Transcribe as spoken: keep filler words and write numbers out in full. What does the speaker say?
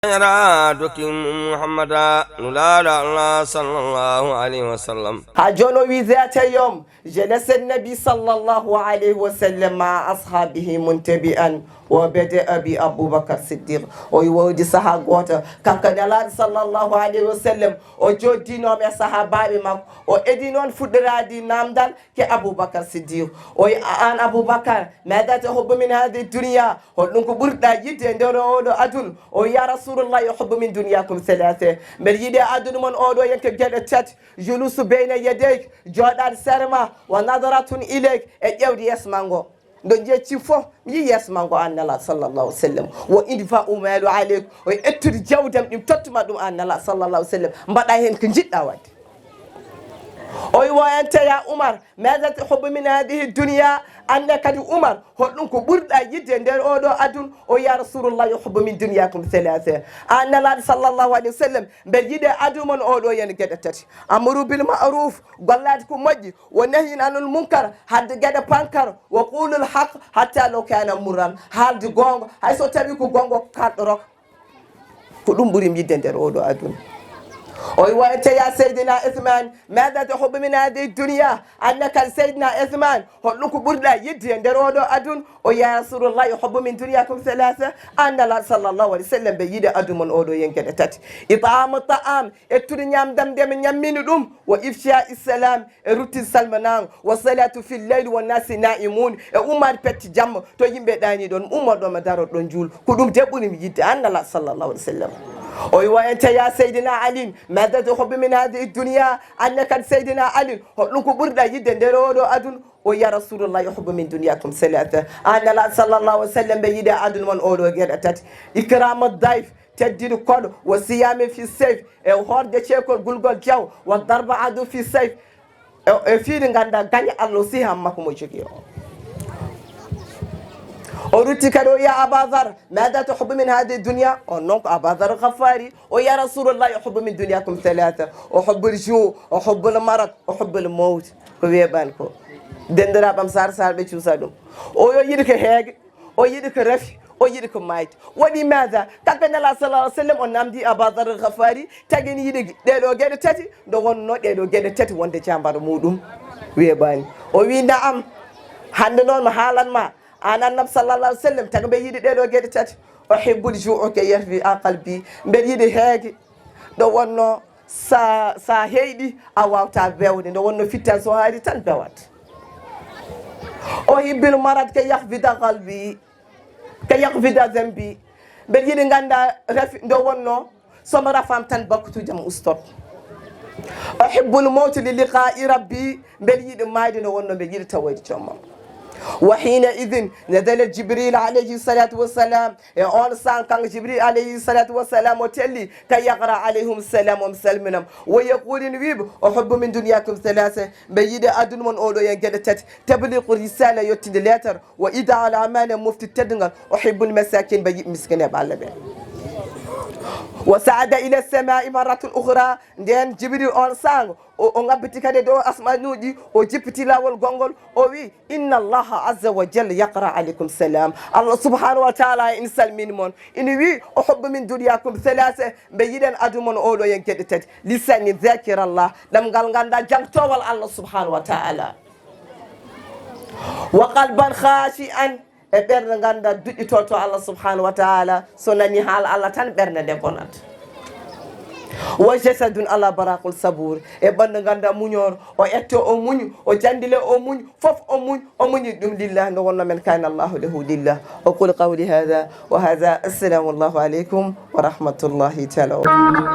Era dokin Muhammada nulala Allah sallallahu alaihi wasallam. Ha jono wi zata yom, jalasa nabi sallallahu alaihi wasallam ma ashabihi muntabi'an, wa bada'a bi Abubakar Siddiq. O wawdi saha goto, kanko Nelaɗo sallallahu alaihi wasallam, o joddinomo e sahabaɓe makko, o edi noon fuɗɗorade namdal ke Abubakar Siddiq. O wi, an Abubakar, madha tahubbu min hadhihi dunya? Holɗum ko ɓurɗa yidde e nder oɗo aduna? O wi, ya Rasulullah, uhibbu min dunyakum thalatha. Mbeɗa yiɗi e aduna mon oɗo yenke geɗe tati. Julusu bayna yadayk, joɗaade sere ma, wa nadratun ilayk, e ƴewde yeeso ma ngo. Ndo jecci fof, mi yii yeeso ma ngo an Nelaɗo sallallahu alaihi wasallam. Wa infaqu mali alayk, o wi ettude jawdam ɗum tottuma ɗum an Nelaɗo sallallahu alaihi wasallam. Mbaɗa hen ko jiɗɗa wadde. O wi, wa anta ya Umar, madha tuhibbu min hadhihi dunya? An ne kadi Umar, holɗum ko ɓurɗa yidde e nder oɗo aduna? O wi, ya Rasulullah, uhibbu min dunyakum thalatha. An Nelaɗo sallallahu alaihi wasallam, mbeɗa yiɗi e aduna mon oɗo yenke geɗe tati. Amru bil ma'ruf, gollade ko moƴƴi, wa nahyin anil munkar, haɗde geɗe pankar, wa qulul haqq hatta law kana murran, haalde goonga, hay so tawi ko goonga ko kalɗo rok. Ko ɗum ɓuri mi yidde nder oɗo aduna. O wi, wa anta ya Seydina Uthman, madha tuhibbu min hadhihi dunya? An ne kadi Seydina Uthman, holɗum ko ɓurɗa yidde e nder oɗo aduna? O wi, ya Rasulullah, uhibbu min dunyakum thalatha. An Nelaɗo sallallahu alaihi wasallam, mbeɗa yiɗi e aduna mon oɗo yenke geɗe tati. It'amu ta'am, ettude ñamdam nde mi ñammini ɗum, wa ifsha'i salam, e ruttude salminaango, wa salatu fil layli wa nasi na'imun, e ummaade peccere jamma to yimɓe ɗaanii ɗon, ummoɗon ma daroɗon juul. Ko ɗum de ɓuri mi yidde an Nelaɗo sallallahu alaihi wasallam. O wi, wa anta ya Seydina Ali, madha tuhibbu min hadhihi dunya? An ne kadi Seydina Ali, holɗum ko ɓurɗa yidde nder oɗo aduna? O wi, ya Rasulullah, uhibbu min dunyakum thalatha. An Nelaɗo sallallahu alaihi wasallam, mbeɗa yiɗi e aduna mon oɗo geɗe tati. Ikramu dayf, teddinɗo koɗo, wa siyami fi sayf, e hoorde ceekol gulgol jaw, wa darba adu fi sayf, e, e fii nde ganduɗa gaña Allah o siha makko mo jogii o. O rutti kadi o wi, ya Aba Dhar, madha tuhibbu min hadhihi dunya? On noon ko Aba Dhar Ghafari. O wi, ya Rasulullah, uhibbu min dunyakum thalatha, uhibbul ju', uhibbul marad, uhibbul mawt. Ko weeɓani ko. Dendiraaɓe am Saare Saare ɓe cuusa ɗum. O wi o yiɗi ko heege, o yiɗi ko rafi, o yiɗi ko maayde. Wa limadha? Kanko Nelaɗo sallallahu alaihi wasallam o namdi Aba Dhar Ghafari, tagi ene yiɗi ɗeɗo geɗe tati, nde wonno ɗeɗo geɗe tati wonde jambaro muɗum weeɓani. O wi, na'am, hande noon mi haalan ma, an Annabi sallallahu alaihi wasallam, tagi mbeɗa yiɗi ɗeɗo geɗe tati. Uhibbul ju'a kay yahfa qalbi, mbeɗa yiɗi heege, nde wonno sa, sa heyɗi a wawta bewde, nde wonno fittan so haari tan bewat. Uhibbul marad kay yahfa qalbi, kay yahfa dhanbi, mbeɗa yiɗi ganduɗa rafi, nde wonno so mi rafaama tan bakkutuuji am ustot. Uhibbul mawt li liqa'i rabbi, mbeɗa yiɗi maayde nde wonno mbeɗa yiɗi tawoyde joomam. Wa hina idhin nazala Jibril alayhi salatu wassalam, e on saanga kanko Jibril alayhi salatu wassalam o telli, kay yaqra alayhim salam, o salminam. Wa yaqulu, ene wiiɓe, uhibbu min dunyakum thalatha, mbeɗa yiɗi aduna mon oɗo yenke geɗe tati, tabliqu risala, yottude leetar, wa ada al amana, moftude teddungal, uhibbul masakin, mbeɗa yiɗi miskineeɓe Allah ɓe. Wa sa'ada ila samai marratan ukhra, nden Jibril on saanga, o, o ngabbiti kadi e dow asmanuuji, o jippiti laawol gonngol, o wi, inna Allaha azza wa jalla yaqra alaykum salam. Allah subhanahu wa ta'ala ene salmini mon. Ene wi, uhibbu min dunyakum thalatha, mbeɗa yiɗi aduna mon oɗo yenke geɗe tati. Lisanin dhakira Allah, ɗemngal ganduɗa jangtowal Allah subhanahu wa ta'ala. Wa qalban khashi'an, e ɓernde ganduɗa duƴƴoto to Allah subhanahu wa ta'ala, so nani haala Allah tan ɓernde nde bonat. Wa jasadun ala baraqul sabur, e ɓandu ganduɗa muñoor, o etto o muñ, o jandile o muñ, fof o muñ, o muñi ɗum lillah, nde wonno men kayna Allahu lahu lillah. Aqulu qawli hadha wa hadha, assalamu allahu alaykum wa rahmatullahi taala wa barakatuh.